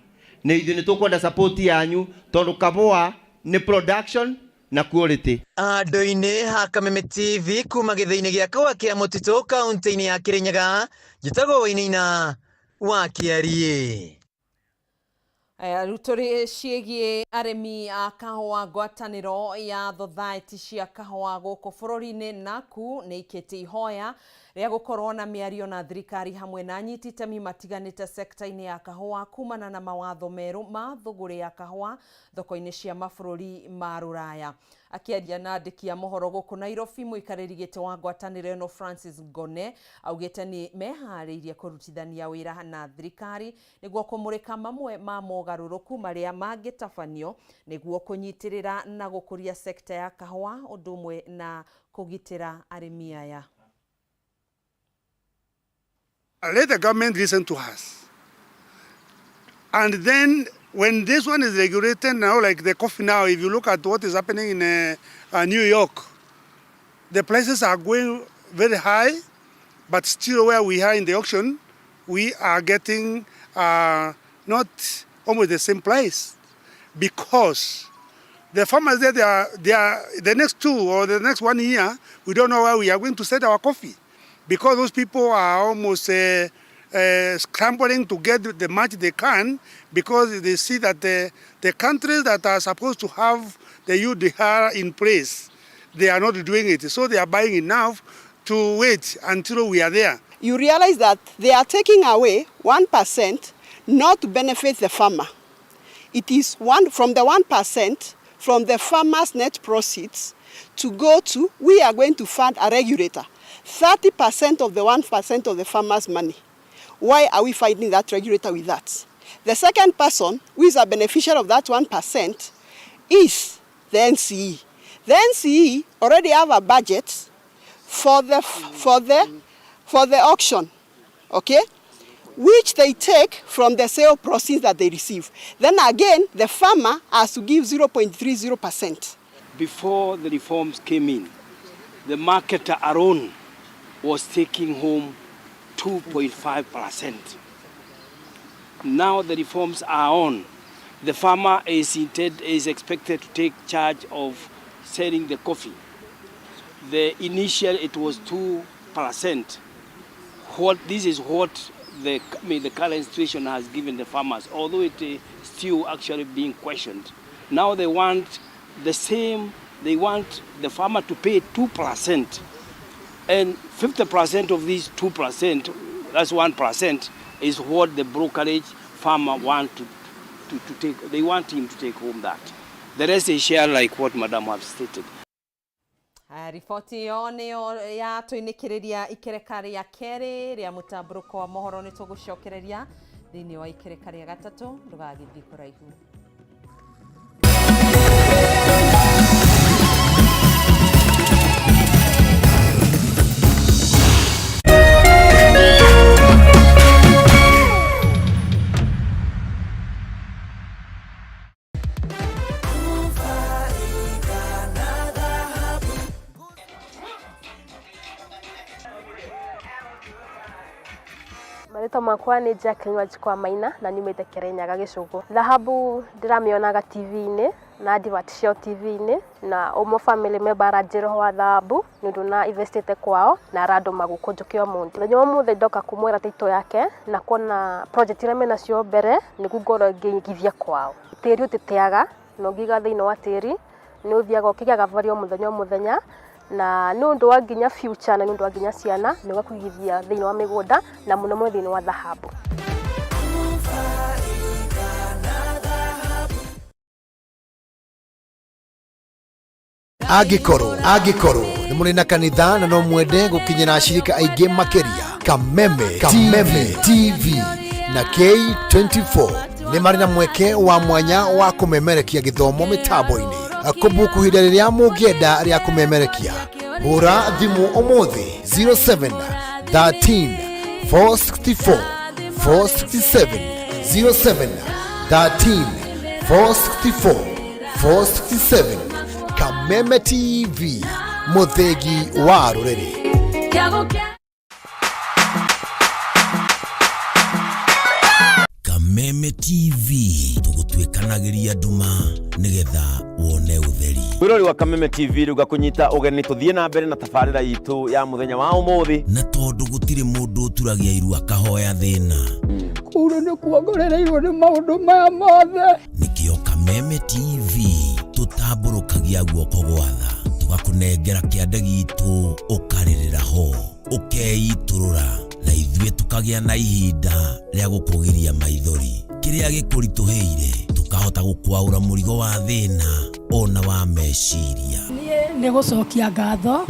Nĩ ithuĩ nĩ tũkwenda support yanyu tondũ kahũa nĩ production na quality. Andũ-inĩ ha Kameme TV kuma gĩthĩi-inĩ gĩa kahũa kĩa Mũtitũ kaunti-inĩ ya Kĩrĩnyaga, njĩtagwo Wainaina wa Kĩariĩ. Rĩu tũrĩ ciĩgiĩ arĩmi a kahũa, ngwatanĩro ya thothaiti cia kahũa gũkũ bũrũri-inĩ naku nĩ ikĩtie ihoya rĩa gũkorwo na mĩario na thirikari hamwe na anyiti itemi matiganĩte sekta-inĩ ya kahũa kumana na mawatho merũ ma thũgũrĩ ya kahũa thoko-inĩ cia mabũrũri ma rũraya. Akĩaria na andĩki a mohoro gũkũ Nairobi, mũikarĩri gĩtĩ wa ngwatanĩro ĩno Francis Ngone augĩte nĩ meharĩirie kũrutithania wĩra na thirikari nĩguo kũmũrĩka mamwe ma mogarũrũku marĩa mangĩtabanio nĩguo kũnyitĩrĩra na gũkũria sekta ya kahũa ũndũ ũmwe na kũgitĩra arĩmi aya. Let the government listen to us. And then when this one is regulated now, like the coffee now, if you look at what is happening in New York, the prices are going very high, but still where we are in the auction, we are getting not almost the same price, because the farmers there, they are the next 2 or the next 1 year, we don't know where we are going to set our coffee, because those people are almost scrambling to get the much they can, because they see that the countries that are supposed to have the UDR in place, they are not doing it. So they are buying enough to wait until we are there. You realize that they are taking away 1% not to benefit the farmer. It is one from the 1% from the farmer's net proceeds to go to, we are going to fund a regulator. 30% of the 1% of the farmer's money. Why are we fighting that regulator with that? The second person who is a beneficiary of that 1% is the NCE. The NCE already have a budget for the auction, okay? Which they take from the sale proceeds that they receive. Then again, the farmer has to give 0.30%. Before the reforms came in, the marketer alone was taking home 2.5%. Now the reforms are on. The farmer is expected to take charge of selling the coffee. The initial, it was 2%. This is what the current situation has given the farmers, although it is still actually being questioned. Now they want the same, they want the farmer to pay 2%. And 50% of these 2%, that's 1%, is what the brokerage farmer want to take. They want him to take home that. The rest is share like what Madam have stated. Riboti ĩyo nĩyo yatũinĩkĩrĩria ikereka rĩa kerĩ rĩa mũtambũrũko wa mohoro. Nĩ tũgũcokereria thĩinĩ wa ikereka rĩa gatatũ, ndũgagĩthiĩ kũraihu. Marĩtwa makwa nĩ Jacqueline Wanjikũ wa Maina na nyumĩte Kĩrĩnyaga Gĩcũgũ. Thahabu ndĩramĩonaga TV-inĩ Na advert ciao TV-inĩ na ũmwe family member aranjĩra ũhoro wa thahabu nĩ ũndũ na investĩte kwao na arandũma gũkũ njũke ũmũthĩ. Mũthenya wa ũmũthĩ ndoka kũmwĩra title yake na kuona project iria menacio mbere nĩguo ngorwo ngĩigithia kwao. Tĩri ũtĩteaga na ũngĩiga thĩinĩ wa tĩri nĩ ũthiaga ũkĩgĩaga value o mũthenya o mũthenya na nĩ ũndũ wa nginya future na nĩ ũndũ wa nginya ciana nĩ ũgakũigithia thĩinĩ wa mĩgũnda na mũno mũno thĩinĩ wa thahabu. Angĩkorwo angĩkorwo nĩ mũrĩ na kanitha na no mwende gũkinyĩra ashirika aingĩ makĩria, Kameme Kameme TV na K24 nĩ marĩ na mweke wa mwanya wa kũmemerekia gĩthomo mĩtambo-inĩ. Kũbuku ihinda rĩrĩa mũngĩenda rĩa kũmemerekia, hũra thimũ ũmũthĩ 07 13 464 467, 07 13 464 467. Kameme TV, mũthĩgi wa rũrĩrĩ. Kameme TV, tũgũtuĩkanagĩria nduma nĩgetha wone ũtheri. Mwĩrori wa Kameme TV, rĩu ngakũnyita ũgeni tũthiĩ na mbere na tabarĩra itũ ya mũthenya wa ũmũthĩ. Na tondũ gũtirĩ mũndũ ũturagia iru akahoya thĩna, Kũu nĩ kuongorereirwo nĩ maũndũ maya mothe. Nĩkĩo Kameme TV tũtambũrũkagia guoko gwatha, tũgakũnengera kĩande gitũ, ũkarĩrĩra ho, ũkeitũrũra, na ithuĩ tũkagĩa na ihinda rĩa gũkũgiria maithori. Kĩrĩa gĩkũritũhĩire tũkahota gũkwaũra mũrigo wa thĩna ona wa meciria. Niĩ nĩ gũcokia ngatho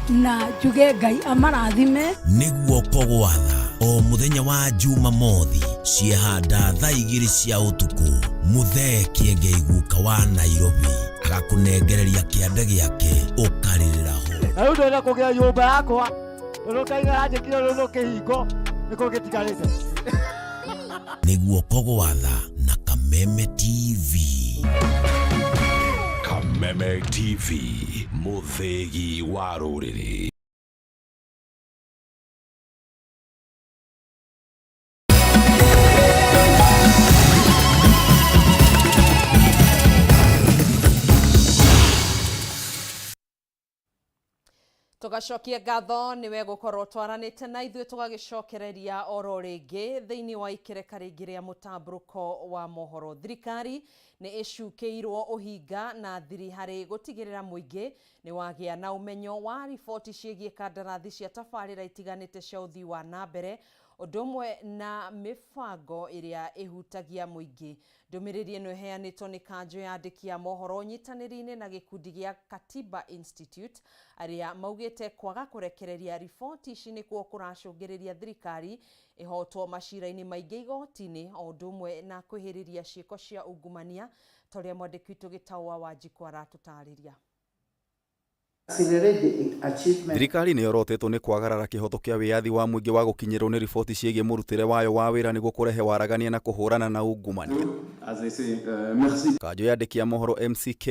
na njuge Ngai amarathime. Nĩ guoko gwatha o mũthenya wa Jumamothi ciehanda thaa 2 cia ũtukũ, Mũthee Kĩengei guka wa Nairobi agakũnengereria kĩande gĩake, ũkarĩrĩra ho. Na rĩu ndĩrenda kũgĩa nyũmba yakwa tondũ Ngai aranjĩkire rũrũ kĩhingo nĩkĩo gĩtigarĩte. Nĩ guoko gwatha na Kameme TV. Kameme TV, mũthĩgi wa rũrĩrĩ. Tugacokia ngatho niwe gukorwo twaranite na ithuĩ, tũgagĩcokereria oro rĩngĩ thĩinĩ wa ikereka rĩngĩ rĩa mũtambũrũko wa mohoro. Thirikari nĩ ĩcukĩirwo ũhinga na thiri harĩ gũtigĩrĩra mũingĩ nĩ wagĩa na ũmenyo wa riboti ciĩgiĩ kandarathi cia tabarĩra itiganĩte cia ũthii wa na mbere, ũndũ ũmwe na mĩbango ĩrĩa ĩhutagia mũingĩ. Ndũmĩrĩri ĩno ĩheanĩtwo nĩ kanjũ ya andĩki a mohoro nyitanĩri-inĩ na gĩkundi gĩa Katiba Institute, arĩa maugĩte kwaga kũrekereria riboti ici nĩkuo kũracũngĩrĩria thirikari ĩhotwo macira-inĩ maingĩ igoti-inĩ, o ũndũ ũmwe na kwĩhĩrĩria ciĩko cia ungumania, ta ũrĩa mwandĩki witũ Gĩtaũ wa Wanjikũ aratũtarĩria. Thirikari nĩ yorotetwo nĩ kwagarara kĩhoto kĩa wĩyathi wa mũingĩ wa gũkinyĩrwo nĩ riboti ciĩgiĩ mũrutĩre wayo wa wĩra nĩguo kũrehe waragania na kũhũrana na ungumania. Kanjũ ya andĩki a mohoro MCK,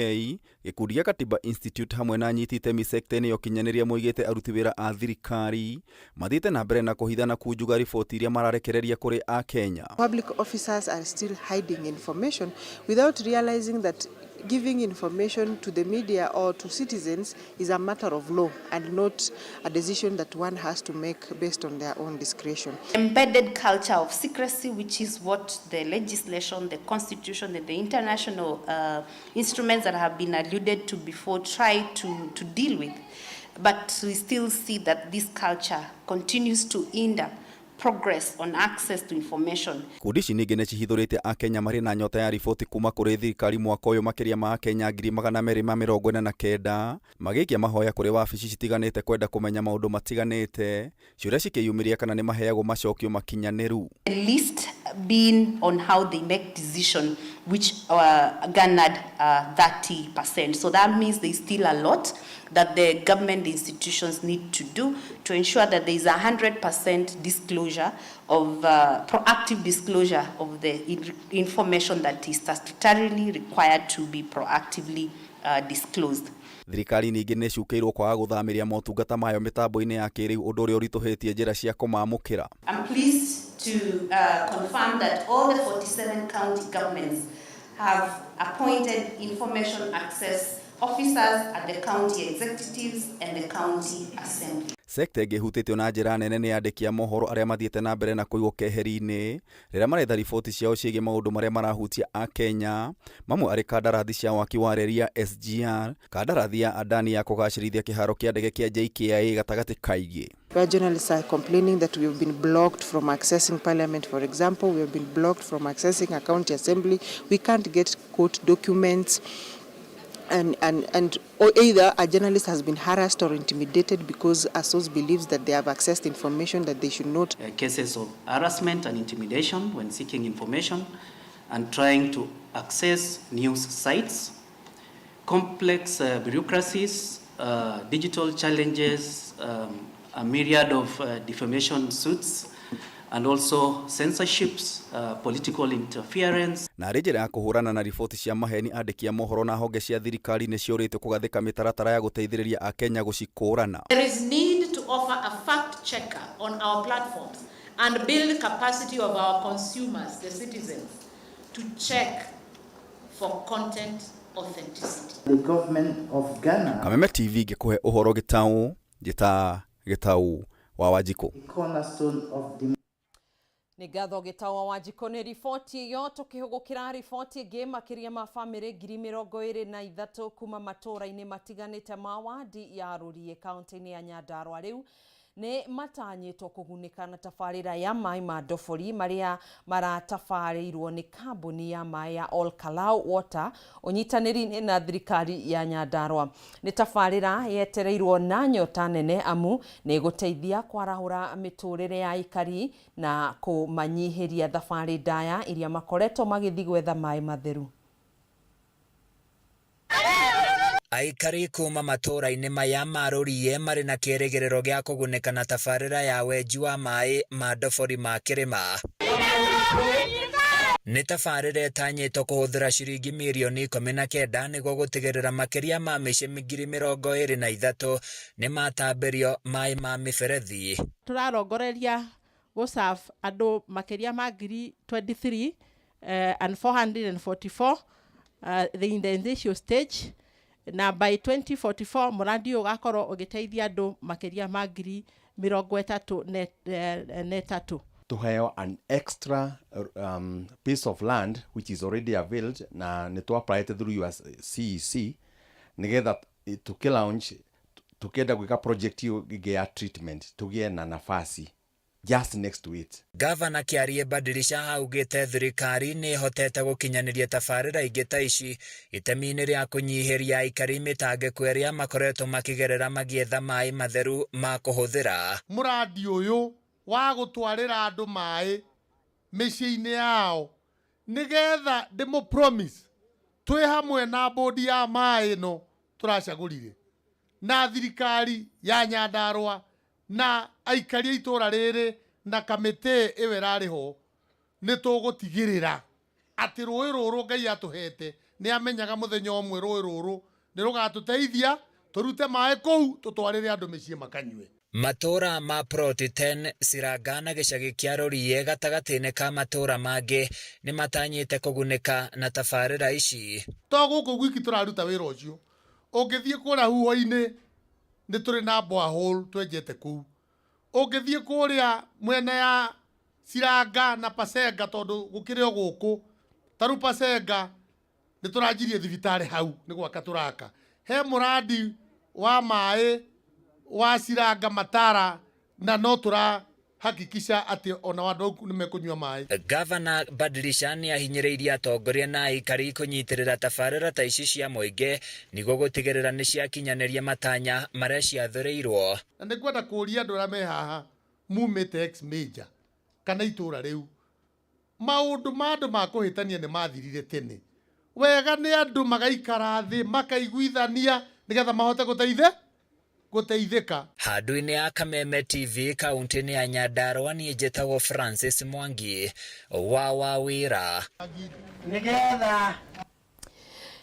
gĩkundi gĩa Katiba Institute hamwe na anyiti itemi sekta-inĩ ya ũkinyanĩria moigĩte aruti wĩra a thirikari mathiĩte na mbere na kũhitha na kunjuga riboti iria mararekereria kũrĩ Akenya. Public officers are still hiding information without realizing that giving information to the media or to citizens is a matter of law and not a decision that one has to make based on their own discretion. Embedded culture of secrecy, which is what the legislation, the constitution, and the international instruments that have been alluded to before try to deal with. But we still see that this culture continues to hinder progress on access to information. Ikundi ici ningĩ nĩ cihithũrĩte Akenya marĩ na nyota ya riboti kuma kũrĩ thirikari. Mwaka ũyũ makĩria ma Akenya 249,000 magĩikia mahoya kũrĩ wabici citiganĩte kwenda kũmenya maũndũ matiganĩte, ciũria cikĩyumĩria kana nĩ maheagwo macokio makinyanĩru. The least being on how they make decision, which garnered 30%. So that means there's still a lot that the government institutions need to do to ensure that there is 100% disclosure of proactive disclosure of the information that is statutorily required to be proactively disclosed. Thirikari ningĩ nĩ ĩcukĩirwo kwaga gũthamĩria motungata mayo mĩtambo-inĩ ya kĩrĩu, ũndũ ũrĩa ũritũhĩtie njĩra cia kũmamũkĩra. I'm pleased to confirm that all the 47 county governments have appointed information access officers at the county executives and the county assembly. Sekta ĩngĩ ĩhutĩtio na njĩra nene nĩ andĩki a mohoro arĩa mathiĩte na mbere na kũigwo keheri-inĩ rĩrĩa maretha riboti ciao ciĩgiĩ maũndũ marĩa marahutia Akenya, mamwe arĩ kandarathi cia waki wa reri ya SGR, kandarathi ya Adani ya kũgacĩrithia kĩharo kĩa ndege kĩa JKIA gatagatĩ ka ingĩ. Where journalists are complaining that we have been blocked from accessing parliament, for example, we have been blocked from accessing a county assembly, we can't get court documents, and, and, and or either a journalist has been harassed or intimidated because a source believes that they have accessed information that they should not. Cases of harassment and intimidation when seeking information and trying to access news sites, complex bureaucracies, digital challenges, a myriad of defamation suits, and also censorships, political interference. Na arĩ njĩra ya kũhũrana na riboti cia maheni andĩki a mohoro na honge cia thirikari nĩ ciũrĩtio kũgathĩka mĩtaratara ya gũteithĩrĩria Akenya gũcikũrana. There is need to offer a fact checker on our platforms and build capacity of our consumers, the citizens, to check for content authenticity. The government of Ghana, Kameme TV ngĩkũhe ũhoro gĩtaũ njĩta gĩtaũ wa Wanjikũ. the cornerstone of the Nĩ ngatho gĩtawa Wanjikũ nĩ riboti ĩyo. Tũkĩhũgũkĩra riboti ĩngĩ, makĩria ma bamĩrĩ 23,000 kuma matũũra-inĩ matiganĩte ma wadi ya Rũriĩ kaunti-inĩ ya Nyandarua rĩu nĩ matanyĩtwo kũgunĩka na tabarĩra ya maĩ ma ndobori marĩa maratabarĩirwo nĩ kambuni ya maĩ ya Ol Kalou Water ũnyitanĩri-inĩ na thirikari ya Nyandarua. Nĩ tabarĩra yetereirwo na nyota nene amu nĩ ĩgũteithia kwarahũra mĩtũrĩre ya aikari na kũmanyihĩria thabarĩ ndaya iria makoretwo magĩthiĩ gwetha maĩ matheru. Aikari kuma matũũra-inĩ maya ma Rũriĩ marĩ na kĩĩrĩgĩrĩro gĩa kũgunĩka na tabarĩra ya wenji wa maĩ ma ndobori ma kĩrĩma. Nĩ tabarĩra ĩtanyĩtwo kũhũthĩra ciringi mirioni 19 nĩguo gũtigĩrĩra makĩria ma mĩciĩ 23,000 nĩ matambĩrio maĩ ma mĩberethi. Tũrarongoreria gũserve andũ makĩria ma ngiri 23 and 444 in the initial stage, na by 2044 mũrandi ũyũ ũgakorwo ũgĩteithia andũ makĩria ma 33,000. Tuheo an extra piece of land which is already availed na nĩ twa through your CEC nigetha tuki launch tukienda gwika project hiyo ĩngĩ ya treatment tũgĩe na nafasi just next to it. Gavana Kĩarie Badilisha augĩte thirikari nĩ ĩhotete gũkinyanĩria tabarĩra ingĩ ta ici itemi-inĩ rĩa kũnyihĩria aikari mĩtangĩko ĩrĩa makoretwo makĩgerera magĩetha maĩ matheru ma kũhũthĩra. Mũrandi ũyũ wa gũtwarĩra andũ maĩ mĩciĩ-inĩ yao, nĩgetha ndĩmũ promise twĩ hamwe na bodi ya maĩ ĩno tũracagũrire na thirikari ya Nyandarua na aikari a itũra rĩrĩ na kamĩtĩ ĩyo ĩrarĩ ho, nĩ tũgũtigĩrĩra atĩ rũĩ rũrũ Ngai atũhete nĩ amenyaga mũthenya ũmwe rũĩ rũrũ nĩ rũgatũteithia tũrute maĩ kũu tũtwarĩre andũ mĩciĩ makanyue. Matũũra ma Ploti 10, Ciranga na gĩcagi kĩa Rũriĩ gatagatĩ-inĩ ka matũũra mangĩ nĩ matanyĩte kũgunĩka na tabarĩra ici. To gũkũ gwiki tũraruta wĩra ũcio, ũngĩthiĩ kũrĩa huho-inĩ nĩ tũrĩ na borehole twenjete kũu, ũngĩthiĩ kũrĩa mwena ya Ciranga na Pasenga tondũ gũkĩrĩ o gũkũ ta rĩu Pasenga nĩ tũranjirie thibitarĩ hau nĩ gwaka tũraka, he mũrandi wa maĩ wa Ciranga Matara na no tũrahakikisha atĩ ona andũ au nĩ mekũnyua maĩ. Gavana Badilisha nĩ ahinyĩrĩirie atongoria na aikari kũnyitĩrĩra tabarĩra ta ici cia mũingĩ nĩguo gũtigĩrĩra nĩ ciakinyanĩria matanya marĩa ciathũrĩirwo. Na nĩ ngwenda kũũria andũ arĩa me haha mumĩte ex major kana itũra rĩu, maũndũ ma andũ ma kũhĩtania nĩ mathirire tene. Wega nĩ andũ magaikara thĩ makaiguithania nĩgetha mahote gũteithĩka. Handũ-inĩ ya Kameme TV kaunti-inĩ ya Nyandarua, niĩ njĩtagwo Francis Mwangi wa Wawĩra. Nĩgetha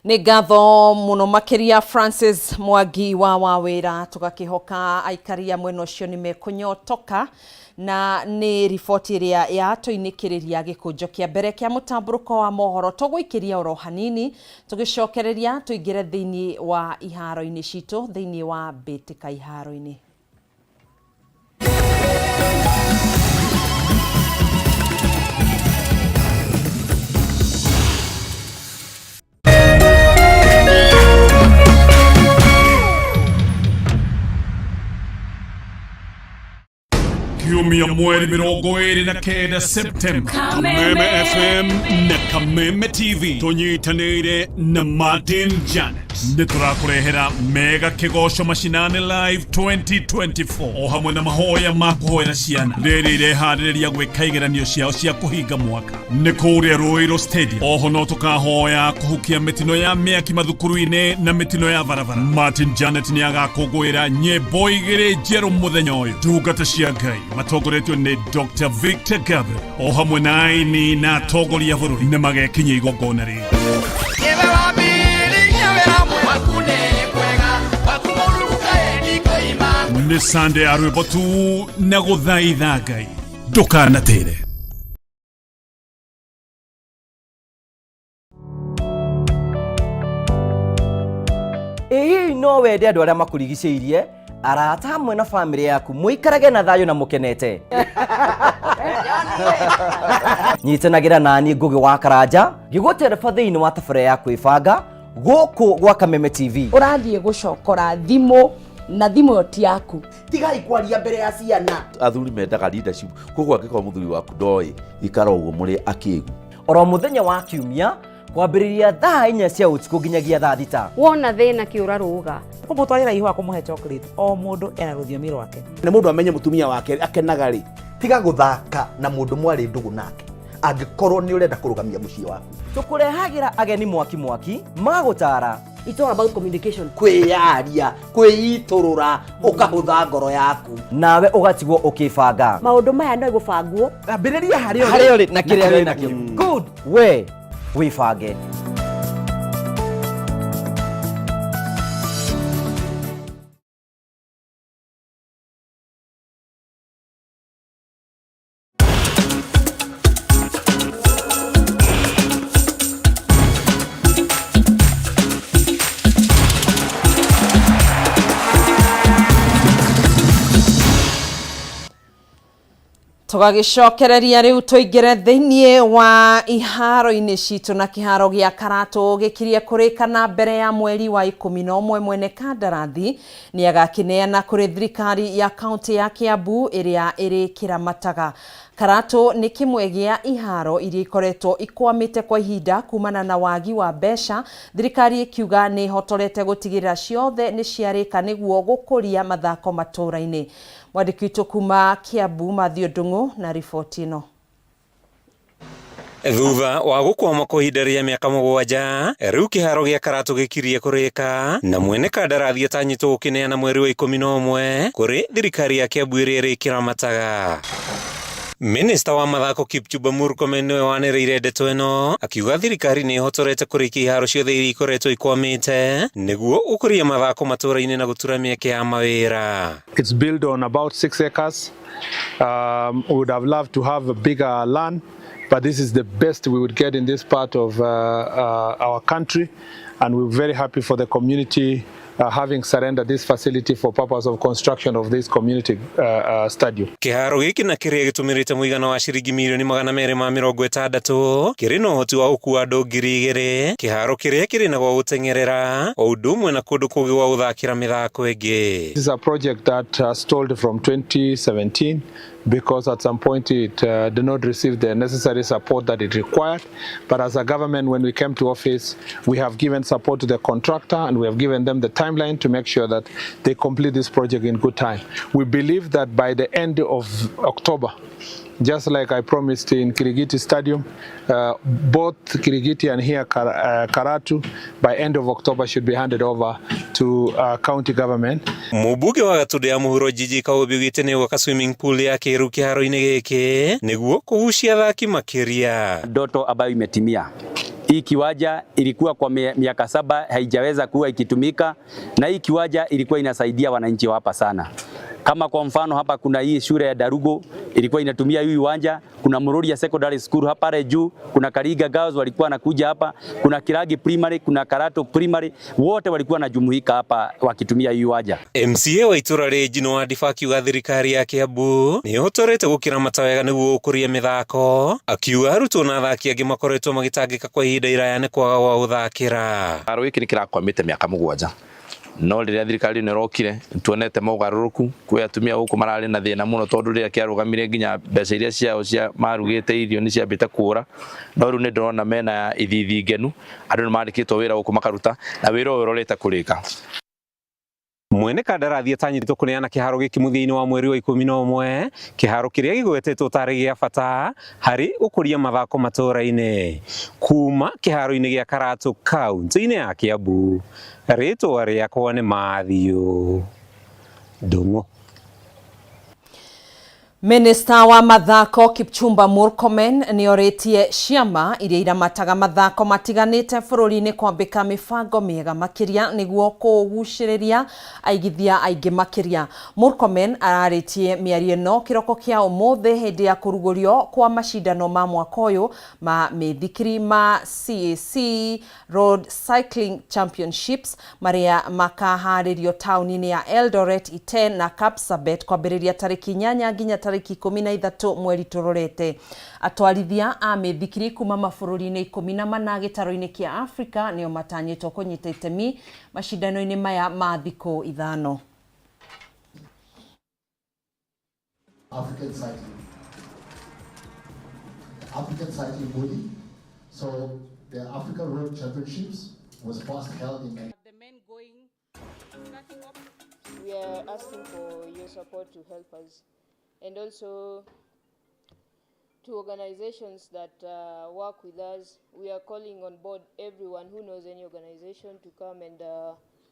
Nĩ ngatho mũno makĩria Francis Mwangi wa Wawĩra, tũgakĩhoka aikari a mwena ũcio nĩ mekũnyotoka na nĩ riboti ĩrĩa yatũinĩkĩrĩria gĩkũnjo kĩa mbere kĩa mũtambũrũko wa mohoro. Tũgũikĩria oro hanini tũgĩcokereria tũingĩre thĩinĩ wa iharo-inĩ citũ, thĩinĩ wa mbĩtĩka iharo-inĩ. Kiumia mweri 29 Septemba, Kameme FM na Kameme TV tunyitanĩire na Martin Janet nĩ tũrakũrehera mega kĩgoco macinani live 2024 o hamwe na mahoya ma kũhoera ciana rĩrĩ ireharĩrĩria gwĩka igeranio ciao cia kũhinga mwaka nĩ kũrĩa Ruiru Stadium. Oho no tũkahoya kũhukia mĩtino ya mĩaki mathukuru-inĩ na mĩtino ya barabara. Martin Janet nĩ agakũngũĩra nyĩmbo igĩrĩ njerũ mũthenya ũyũ, ndungata cia Ngai matongoretio nĩ Dr. Victor Gabriel o hamwe na aini na atongoria a bũrũri nĩ magekinyia igongona rĩrĩ. Nĩ Sunday ya rwĩmbo tu na gũthaitha Ngai, ndũkanatĩre. Ĩ hihi no wende andũ arĩa makũrigicĩirie, arata hamwe na bamĩrĩ yaku mũikarage na thayũ na mũkenete? Nyitanagĩra nani Ngũgĩ wa Karanja ngĩgũtereba thĩinĩ wa tabarĩra ya kwĩbanga gũkũ gwa Kameme TV. Ũrathiĩ gũcokora thimũ na thimũ ĩyo ti yaku. Tigai kwaria mbere ya ciana. Athuri mendaga leadership, koguo angĩkorwo mũthuri waku ndoĩ, ikara ũguo mũrĩ akĩgu. Oro mũthenya wa kiumia kwambĩrĩria thaa 4 cia ũtukũ nginyagia thaa 6. Wona thĩna kĩũra rũga. Kũmũtwarĩra ihũa, kũmũhe chocolate, o mũndũ ena rũthiomi rwake. Nĩ mũndũ amenye mũtumia wake akenaga rĩ. Tiga gũthaka na mũndũ mwarĩ ndũgũ nake angĩkorwo nĩ ũrenda kũrũgamia mũciĩ waku. Tũkũrehagĩra ageni mwaki mwaki magũtara. It's all about communication. Kwĩyaria, kwĩitũrũra, ũkahũtha ngoro yaku. Nawe ũgatigwo ũkĩbanga. Maũndũ maya no gũbangwo. Ambĩrĩria harĩa ũrĩ. Harĩa ũrĩ na kĩrĩa wĩ nakĩo. Good. We wĩbange. Tũgagĩcokereria rĩu tũingĩre thĩinĩ wa iharo-inĩ citũ na kĩharo gĩa Karatũ gĩkirie kũrĩkana mbere ya mweri wa 11. Mwene kandarathi nĩ agakĩneana kũrĩ thirikari ya kaunti ya Kiambu ĩrĩa ĩrĩkĩramataga. Karatũ nĩ kĩmwe gĩa iharo iria ikoretwo ikwamĩte kwa ihinda kumana na wagi wa mbeca, thirikari ĩkiuga nĩ ĩhotorete gũtigĩrĩra ciothe nĩ ciarĩka nĩguo gũkũria mathako matũũra-inĩ. Mwandĩki witũ kuma Kiambu Matthew Ndung'u na riboti ĩno. Thutha wa gũkwama kwa ihinda rĩa mĩaka 7, rĩu kĩharo gĩa Karatũ gĩkirie kũrĩka na mwene kandarathi atanyĩtwo gũkĩneana mweri wa 11 kũrĩ thirikari ya Kiambu ĩrĩa ĩrĩkĩramataga. Minista wa mathako Kipchumba Murkomen nĩwe wanĩrĩire ndeto ĩno akiuga thirikari nĩ ĩhotorete kũrĩkia iharo ciothe iria ikoretwo ikwamĩte nĩguo gũkũria mathako matũũra-inĩ na gũtura mĩeke ya mawĩra. It's built on about 6 acres. We would have loved to have a bigger land, but this is the best we would get in this part of our country, and we're very happy for the community having surrendered this facility for purpose of construction of this community stadium. Kĩharo gĩkĩ na kĩrĩa gĩtũmĩrĩte mũigana wa ciringi mirioni 260 kĩrĩ na ũhoti wa gũkua andũ 2000, kĩharo kĩrĩa kĩrĩ na gwa gũteng'erera o ũndũ ũmwe na kũndũ kũngĩ gwa gũthakĩra mĩthako ĩngĩ. This is a project that stalled from 2017 because at some point it did not receive the necessary support that it required. But as a government, when we came to office, we have given support to the contractor and we have given them the timeline to make sure that they complete this project in good time. We believe that by the end of October, just like I promised in Kirigiti Stadium, both Kirigiti and here Karatu, by end of October should be handed over to county government. Mũmbunge wa Gatũndũ ya Mũhuro Jiji Kaũmbi augĩte nĩ gwaka swimming pool ya kĩrĩu kĩharo-inĩ gĩkĩ nĩguo kũgucia athaki makĩria. Ndoto ambayo imetimia. Hii Hii kiwanja ilikuwa kwa miaka 7 haijaweza kuwa ikitumika, na hii kiwanja ilikuwa inasaidia wananchi wa hapa sana. Kama kwa mfano hapa kuna hii shule ya Darugo ilikuwa inatumia hii uwanja, kuna Mururia Secondary School hapa pale juu, kuna Kariga Girls walikuwa wanakuja hapa, kuna Kiragi Primary, kuna Karato Primary, wote walikuwa wanajumuika hapa wakitumia hii uwanja. MCA wa itũra rĩ Njino wa Ndiba akiuga thirikari ya Kiambu nĩ ĩhotorete gũkĩramata wega nĩguo gũkũria mĩthako, akiuga arutwo na athaki angĩ makoretwo magĩtangĩka kwa ihinda iraya nĩ kwaga gwa gũthakĩra. Kĩharo gĩkĩ nĩ kĩrakwamĩte mĩaka 7, no rĩrĩa thirikari ĩno ĩrokire tuonete mogarũrũku. Kwĩ atumia gũkũ mararĩ na thĩna mũno, tondũ rĩrĩa kĩarũgamire nginya mbeca iria ciao cia marugĩte irio nĩ ciambĩte kũra, no rĩu nĩ ndĩrona mena ithithi ngenu. Andũ nĩ mandĩkĩtwo wĩra gũkũ makaruta, na wĩra ũyũ ũrorete kũrĩka. Mwene kandarathi atanyĩtwo kũneana kĩharo gĩkĩ mũthia-inĩ wa mweri wa 11, kĩharo kĩrĩa gĩgwetetwo tarĩ gĩa bata harĩ gũkũria mathako matũũra-inĩ. Kuma kĩharo-inĩ gĩa Karatũ kaunti-inĩ ya Kiambu, rĩtwa rĩakwa nĩ Mathiũ Ndung'u. Minista wa mathako Kipchumba Murkomen nĩorĩtie ciama iria iramataga mathako matiganĩte bũrũri-inĩ kwambĩka mĩbango mĩega makĩria nĩguo kũgucĩrĩria aigithia aingĩ makĩria. Murkomen ararĩtie mĩario ĩno kĩroko kĩa ũmũthĩ hĩndĩ ya kũrugũrio kwa macindano ma mwaka ũyũ ma mĩithikiri ma CAC Road Cycling Championships marĩa makaharĩrio taũni-inĩ ya Eldoret, Iten na Kapsabet kwambĩrĩria tarĩki 8 nginya tarĩki 13 mweri tũrorete. Atwarithia a mĩithikiri kuma mabũrũri-inĩ 14 gĩtarũ-inĩ kĩa Afrika nĩo matanyĩtwo kũnyita itemi macindano-inĩ maya ma thikũ 5. African cycling. African cycling body. So the Africa Road Championships was first held in We are asking for your support to help us, and also to organizations that work with us. We are calling on board everyone who knows any organization to come and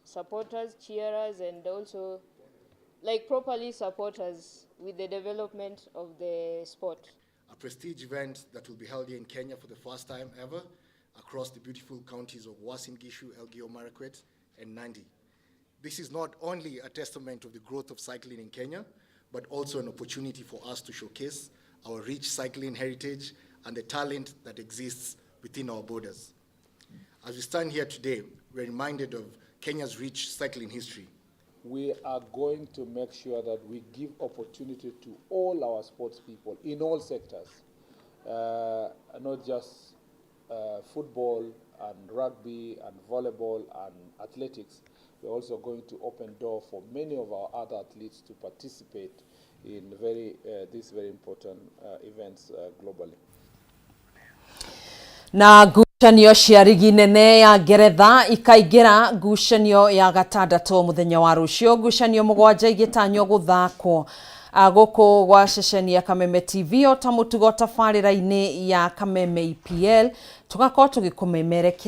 support us, cheer us, and also properly support us with the development of the sport. A prestige event that will be held here in Kenya for the first time ever across the beautiful counties of Uasin Gishu, Elgeyo Marakwet, and Nandi. This is not only a testament of the growth of cycling in Kenya, but also an opportunity for us to showcase our rich cycling heritage and the talent that exists within our borders. As we stand here today, we're reminded of Kenya's rich cycling history. We are going to make sure that we give opportunity to all our sports people in all sectors, not just football and rugby and volleyball and athletics. We're also going to open door for many of our other athletes to participate in these very important events globally. Na ngucanio cia rigi nene ya Ngeretha ikaingĩra ngucanio ya gatandatũ mũthenya wa rũciũ, ngucanio 7 igĩtanywo gũthakwo gũkũ gwa ceceni ya Kameme TV o ta mũtugo tabarĩra-inĩ ya Kameme EPL tũgakorwo tũgĩkũmemerekia.